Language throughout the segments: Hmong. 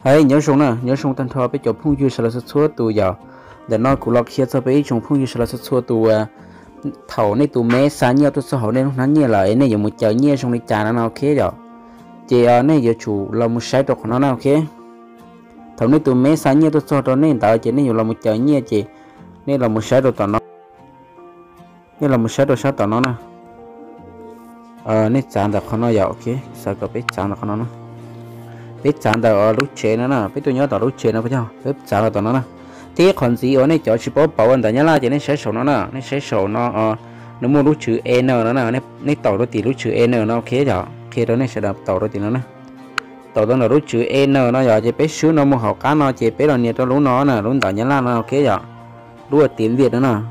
Hais nyob zoo na, nyob zoo tag nrho peb cov phooj ywg sawv daws txhua txhua tus yom. Ntawm no kuv los qhia txog peb ib tsoom phooj ywg sawv daws txhua txhua tus uas thaum nej tus mail xa nyiaj tuaj txog hauv nej lub hnab nyiaj lawm es nej yuav mus caw nyiaj zoo li cas no no ok yom. Ces nej yuav tsum los mus saib rau qhov no na ok. Thaum nej tus mail xa nyiaj tuaj txog rau nej ntawd ces nej yuav los mus caw nyiaj ces nej los mus saib rau tom no. Nej los mus saib rau sab tom no na. Nej txav ntawm qhov no yom, ok, xav kom peb txav ntawm qhov no na. Peb txav ntawm lub tsev no na, peb tuaj nyob tom lub tsev no puas yog, peb txav los tom no na. Thiab qhov ntxiv uas nej cov tsis paub pauv ua ntawv Nyab Laj ces nej saib saum no na, nej saib saum no, nws muaj lub tswv enter no na, nej taus rau tim lub tswv enter no ok yom, qhia rau nej sawv daws taus rau tim no na. Taus tau ntawm lub tswv enter no yom, ces peb swb no mus hauv qab no ces peb los nias rau lub no na, lub ntawv Nyab Laj no ok yom, lub uas tiếng Việt no na.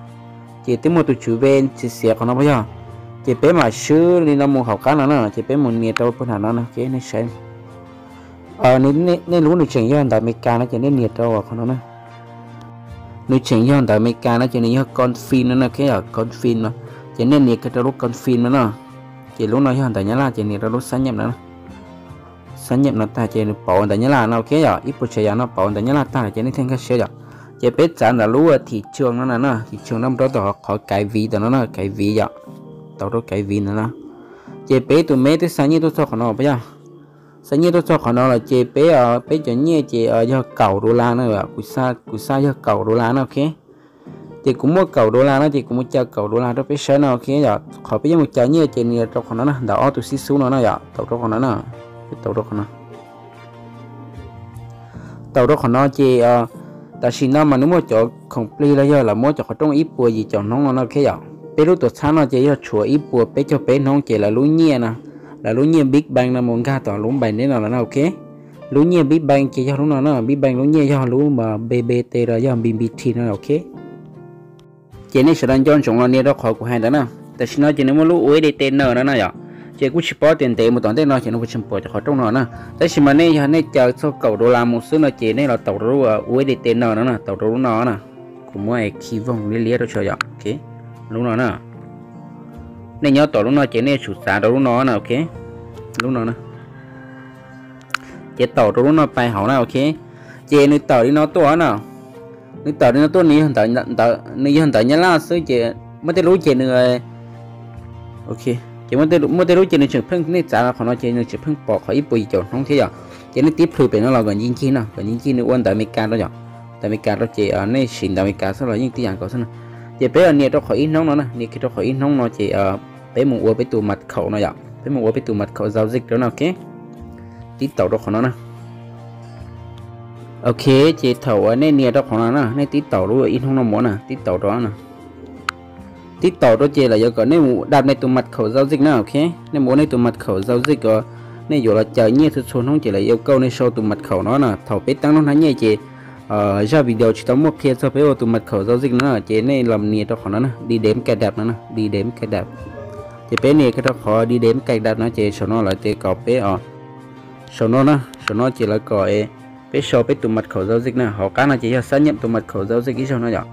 Ces twb muaj tus tswv ve xiav xiav qhov no puas yog, ces peb mam swb li no mus hauv qab no na, ces peb mus nias rau puag nram no na, ok, nej saib. Nej lub nws tseem yog ntawv Amelikas no ces nej nias rau qhov no na. Nws tseem yog ntawv Amelikas no ces nws yog confirm no na, ok yom, confirm no. Ces nej nias kiag rau lub confirm no na. Ces lub no yog ntawv Nyab Laj ces nias rau lub xác nhận no. Xác nhận no tag ces nws pauv ntawv Nyab Laj no ok yom, ib puas tsav yam no pauv ntawv Nyab Laj tag ces nej thiaj nkag siab yom. Ces peb txav ntawm lub thị trường no na, thị trường no mus rau tom qhov cái ví tom no na, cái ví yom. Taus rau cái ví ntawd na. Ces peb tus mail twb xa nyiaj tuaj txog qhov no puas yog. Xa nyiaj tuaj txog qhov no lawm ces peb, peb cov nyiaj ces yog kaum đô la na, kuv xa yog kaum đô la na ok. Ces kuv muaj kaum đô la no ces kuv mus caw kaum đô la rau peb saib no ok yom. Qhov peb yuav mus caw nyiaj ces nias rau qhov no na, ntawm ob tug xib xub no na yom, taus rau qhov no na. Peb taus rau qhov no. Taus rau qhov no ces tam sim no mas nws muaj cov khoom plig los yog lawv muab cov qhov rooj ib puas yim caum hnub no na ok yom. Peb lub tuam txhab no ces yog tshuav ib puas peb caug peb hnub ces lawv lub nyiaj no, lawv lub nyiaj Big Bank no mus nkag tom lub npaim neb no lawm na ok. Lub nyiaj Big Bank ces yog lub no na, Big Bank lub nyiaj yog lub B B T los yog B B T no ok. Ces nej sawv daws nco ntsoov los nias rau qhov kuv hais ntawd na. Tam sim no ces nws muaj lub U S D T no no na yom. Ces kuj tsis paub tias ntev mus tom ntej no ces nws puas tseem pom cov qhov rooj no na. Tab sis mas nej yog nej caw txog kaum đô la mus xwb no ces nej los taus rau lub U S D T no no na, taus rau lub no na. Kuv muab khi voog liab liab rau tso yom, ok. Lub no na. Nej nyob tom lub no ces nej tsum xav rau lub no na, ok. Lub no na. Ces taus rau lub no pais hauv na, ok. Ces nws tawm li no tuaj na. Nws tawm li no tuaj, nws yog ntawv Nyab Laj xwb ces muaj tej lub ces nws, ok, ces muaj tej lub ces nws tseem pheej, nej txav qhov no ces nws tseem pheej pom qhov ib puas yim caum hnub thiab yom. Ces nej tib plhws pem no los kom ncig ncig no, kom ncig ncig nws ua ntawv Amelikas rau yom. Ntawv Amelikas rau ces nej siv ntawv Amelikas xwb los yeej tib yam nkaus xwb na. Ces peb los nias rau qhov ib hnub no na, nias kiag rau qhov ib hnub no ces peb mus ua peb tus mật khẩu no yom, peb mus ua peb tus mật khẩu giao dịch rau no, ok. Tib taus rau qhov no na. Ok, ces thaum uas nej nias rau qhov no na, nej tib taus lub ib hnub no mus na, tib taus rau na. Tib taus rau ces lawv yuav kom nej mus đặt nej tus mật khẩu giao dịch na, ok. Nej mus ua nej tus mật khẩu giao dịch uas nej yuav los caw nyiaj txhua txhua hnub ces lawv yêu cầu nej sau tus mật khẩu no na. Thaum peb teeb lub hnab nyiaj ces zaj video tsis tau muaj qhia txog peb ua tus mật khẩu giao dịch no na, ces nej los nias rau qhov no na, đi đến cài đặt no na, đi đến cài đặt. Ces peb nias kiag rau qhov đi đến cài đặt no ces saum no lawv tias kom peb, saum no na, saum no ces lawv kom peb sau peb tus mật khẩu giao dịch na, hauv qab no ces yog xác nhận tus mật khẩu giao dịch ib zaug no yom.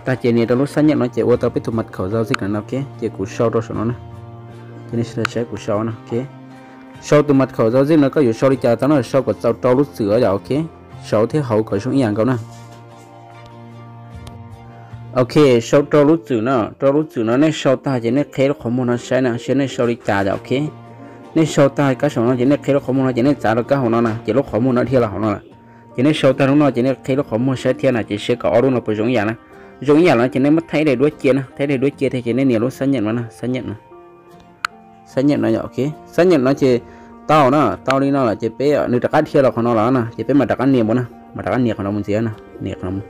Tag ces nias rau lub xác nhận no ces ua tau peb tus mật khẩu giao dịch no, ok. Ces kuv sau rau saum no na. Ces nej sawv daws saib kuv sau na, ok. Sau tus mật khẩu giao dịch no koj yuav sau li cas tau na, sau kom txaus rau lub txwm yom, ok. Saud thiab hauv kom zoo ib yam nkaus na. Ok, sau rau lub txwm no, rau lub txwm no nej sau tag ces nej qheb lub qhov muag no saib na, saib nej sau li cas yom, ok. Nej sau tag kab saum no ces nej qheb lub qhov muag no ces nej txav rau kab hauv no na, ces lub qhov muag no dhia los hauv no lawm. Ces nej sau tag lub no ces nej qheb lub qhov muag saib thiab na, ces saib kom ob lub no puas zoo ib yam na. Zoo ib yam no ces nej muab thaij daim duab cia na, thaij daim duab cia thiab ces nej nias lub xác nhận no na, xác nhận no. Xác nhận no yom, ok. Xác nhận no ces tau na, tau li no lawm ces peb, nws rov qab dhia los qhov no lawm na, ces peb mam rov qab nias mus na, mam rov qab nias qhov no mus ntxiv na, nias qhov no mus.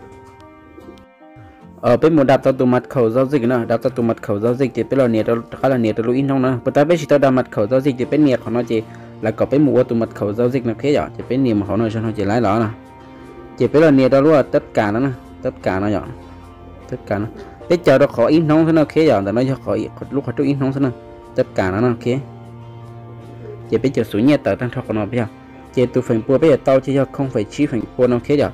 Peb mus đặt tau tus mật khẩu giao dịch na, đặt tau tus mật khẩu giao dịch ces peb los nias, rov qab los nias rau lub ib hnub no. Puas tas peb tsis tau đặt mật khẩu giao dịch ces peb nias qhov no ces lawv kom peb mus ua tus mật khẩu giao dịch no, ok yom. Ces peb nias mus hauv no, zaum no ces laib los na. Ces peb los nias rau lub tất cả no na, tất cả no yom, tất cả no. Peb caw rau qhov ib hnub xwb na, ok yom, ntawm no yog lub qhov rooj ib hnub xwb na, tất cả no na, ok. Ces peb caw xuv nyiaj tawm tag nrho qhov no yog. Ces tus feem pua peb yuav tau ces yog không phẩy chín feem pua no, ok yom.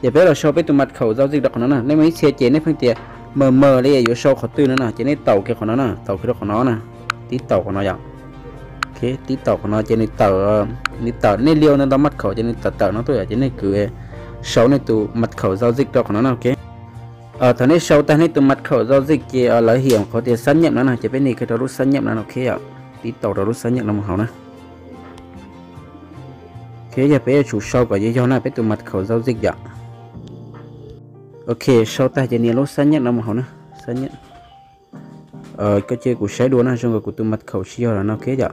Ces peb los sau peb tus mật khẩu giao dịch rau qhov no na, nej muaj ib txhia ces nej pheej tias mờ mờ li yuav sau qhov twg no na, ces nej taus kiag qhov no na, taus kiag rau qhov no na, tib taus qhov no yom. Tib taum qhov no ces nws tawm, nws tawm nej liu ntawm mật khẩu ces nws tawm tawm no tuaj yom, ces nej kwv sau nej tus mật khẩu giao dịch rau qhov no na, ok. Thaum nej sau tag nej tus mật khẩu giao dịch ces lawv hiam qhov tias xác nhận no na, ces peb nias kiag rau lub xác nhận no, ok yom. Tib taum rau lub xác nhận no mus hauv na. Ok, yog peb yuav tsum sau kom yog yog na peb tus mật khẩu giao dịch yom. Ok, sau tag ces nias lub xác nhận no mus hauv na, xác nhận. Koj cia kuv saib dua na, zoo nkaus kuv tus mật khẩu tsis yog lawm no, ok yom.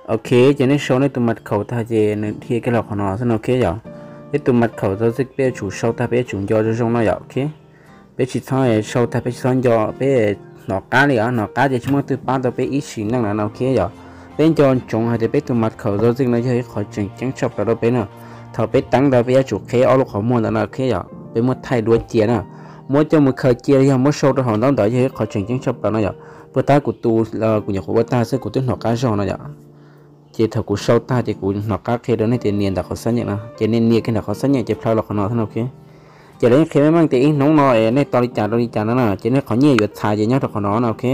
Ok, ces nej sau nej tus mật khẩu tag ces nws dhia kiag los qhov no xwb no, ok yom. Peb tus mật khẩu giao dịch peb yuav tsum sau tag peb yuav tsum nco zoo zoo no yom, ok. Peb tsis txhob sau tag peb tsis txhob nco, peb hnov qab li os, hnov qab ces tsis muaj twg pab tau peb ib sim neej lawm no, ok yom. Peb nco ntsoov hais tias peb tus mật khẩu giao dịch no yog ib qhov tseem ceeb tshaj plaws rau peb na. Thaum peb teev ntawd peb yuav tsum qheb ob lub qhov muag ntawd no, ok yom, peb muab thaij duab cia na. Muab coj mus khaws cia los yog muab sau rau hauv ntaub ntawv yog ib qhov tseem ceeb tshaj plaws no yom. Puag ta kuv tus, kuv nyuam qhuav ua tag xwb kuv twb hnov qab zog no yom. Ces thaum kuv sau tag ces kuv hnov qab qhia rau nej tias nias ntawm qhov xác nhận no, ces nej nias kiag ntawm qhov xác nhận ces plhaw los qhov no xwb no, ok. Ces lawv yeej qhia meej meej tias ib hnub no es nej tau li cas rau li cas no na, ces nej qhov nyiaj yuav txhais ces nyob rau qhov no na, ok.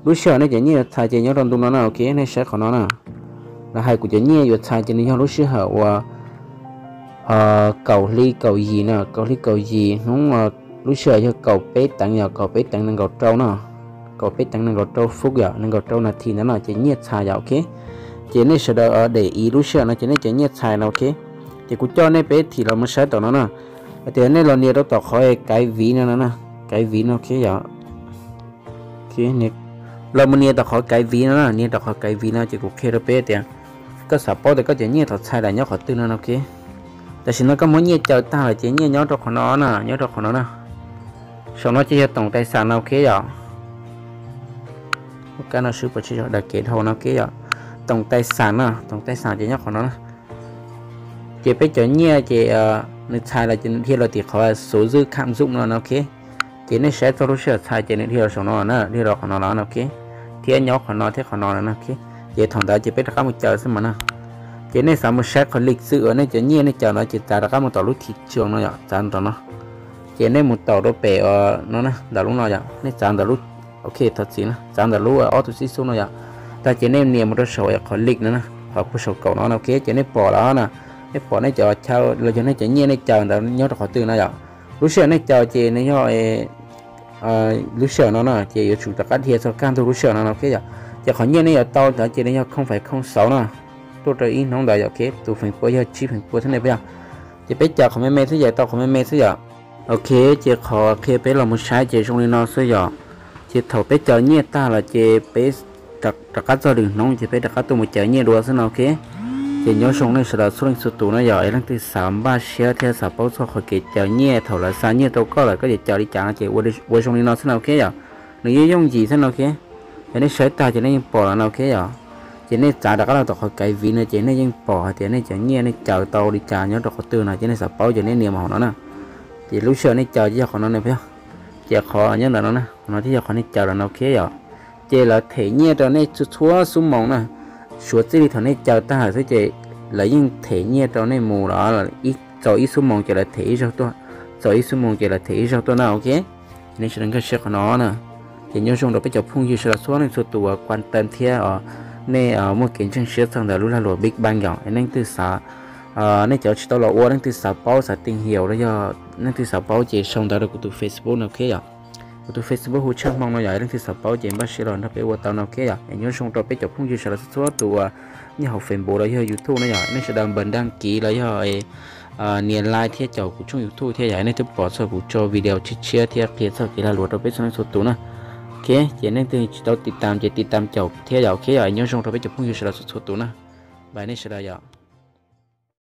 Lub sij hawm nej cov nyiaj yuav txhais ces nyob rau ntu no na, ok, nej saib qhov no na. Lawv hais kuv cov nyiaj yuav txhais ces nws yog lub sij hawm uas kaum hli kaum yim na, kaum hli kaum yim hnub, lub sij hawm yog kaum peb teev yom, kaum peb teev nees nkaum rau no, kaum peb teev nees nkaum rau phút yom, nees nkaum rau nas this ntawd no ces nyiaj txhais yom, ok. Ces nej sawv daws để ý lub sij hawm no ces nej cov nyiaj txhais no, ok. Ces kuv coj nej peb thim los mus saib tom no na, hais tias nej los nias rau tom qhov cái ví no no na, cái ví no, ok yom. Los mus nias tom qhov cái ví no na, nias tom qhov cái ví no ces kuv qhia rau peb tias koj xav paub tias koj cov nyiaj thaum txhais lawm nyob qhov twg no no, ok. Tam sim no koj muab nyiaj caw tag lawm ces nyiaj nyob rau qhov no na, nyob rau qhov no na. Saum no ces yog tổng tài sản no, ok yom. Kab no swb puas tsis yog daim kev dhau no, ok yom. Tổng tài sản no, tổng tài sản ces nyob qhov no na. Ces peb cov nyiaj ces nws txhais lawm ces nws dhia los tim qhov số dư khả dụng no no, ok. Ces nej saib txog lub sij hawm txhais ces nws dhia los saum no na, dhia los qhov no no, ok. Thiab nyob qhov no thiab qhov no no, ok. Ces thaum ntawd ces peb rov qab mus caw xwb mas na. Ces nej xav mus saib qhov lịch sử uas nej cov nyiaj nej caw ntawd ces txav rov qab mus tom lub thị trường no yom, txav ntawm no. Ces nej mus tom rau pem no na, ntawm lub no yom, nej txav ntawm lub, ok, thov txim na, txav ntawm lub ob tug xib xub no yom. Tag ces nej nias mus rau saum qhov lịch no na, qhov puag saum kaum no no, ok, ces nej pom lawm na, nej pom nej cov chaw los yog nej cov nyiaj nej caw ntawd nyob rau qhov twg no yom. Lub sij hawm nej caw ces nws yog lub sij hawm no na, ces yuav tsum rov qab dhia txog kaj ntug lub sij hawm no no, ok yom. Ces qhov nyiaj nej yuav tau ntawd ces nws yog không phẩy không sáu na, tuaj rau ib hnub ntawd yom, ok, tus feem pua yog tsib feem pua thiab ne puas yog. Ces peb caw qhov me me xwb, caw tau qhov me me xwb yom. Ok, ces qhov qhia peb los mus saib ces zoo li no xwb yom. Ces thaum peb caw nyiaj tag lawm ces peb rov qab txog lwm hnub ces peb rov qab tuaj mus caw nyiaj dua xwb no, ok. Ces nyob zoo nej sawv daws txhua leej txhua tus no yom, es leej twg xav npaj siab thiab xav paub txog qhov kev caw nyiaj thaum lawv xa nyiaj rau koj lawm koj yuav caw li cas no ces ua zoo li no xwb no, ok yom. Nws yeej yooj yim xwb no, ok. Yog nej saib tag ces nej yeej pom lawm no, ok yom. Ces nej txav rov qab los tom qhov cái ví no ces nej yeej pom hais tias nej cov nyiaj nej caw tau li cas nyob rau qhov twg no ces nej xav paub ces nej nias mus hauv no na. Ces lub sij hawm nej caw ces yog qhov no ne puas yog. Ces qhov nyob ntawm no na, qhov no thiaj yog qhov nej caw lawm no, ok yom. Ces lawv them nyiaj rau nej txhua txhua xub moos na, suav txij li thaum nej caw tag lawm xwb ces lawv yeej them nyiaj rau nej mus los txaus ib xub moos ces lawv them ib zaug tuaj, txaus ib xub moos ces lawv them ib zaug tuaj na, ok. Nej sawv daws nkag siab qhov no na. Ces nyob zoo rau peb cov phooj ywg sawv daws txhua leej txhua tus uas quan tâm thiab nej muaj kev ntseeg siab txog ntawm lub lag luam Big Bang yom. Leej twg xav, nej cov tsis tau los ua leej twg xav paub xav tìm hiểu los yog leej twg xav paub ces sau ntawv rau kuv tus Facebook no, ok yom. Kuv tus Facebook hu Tshaj Hmoo no yom, leej twg xav paub ces npaj siab los nrog peb ua tau no, ok yom. Es nyob zoo rau peb cov phooj ywg sawv daws txhua txhua tus uas nyob hauv Facebook los yog YouTube no yom, nej sawv daws npaj đăng ký los yog nias like thiab caum kuv tshooj YouTube thiab yom, nej thiaj pom txog kuv tso video tshiab tshiab thiab qhia txog kev lag luam rau peb txhua leej txhua tus na. Ok, ces nej twg tsis tau tim tam ces tim tam caum thiab yom, ok yom. Nyob zoo rau peb cov phooj ywg sawv daws txhua txhua tus na. Bye nej sawv daws yom.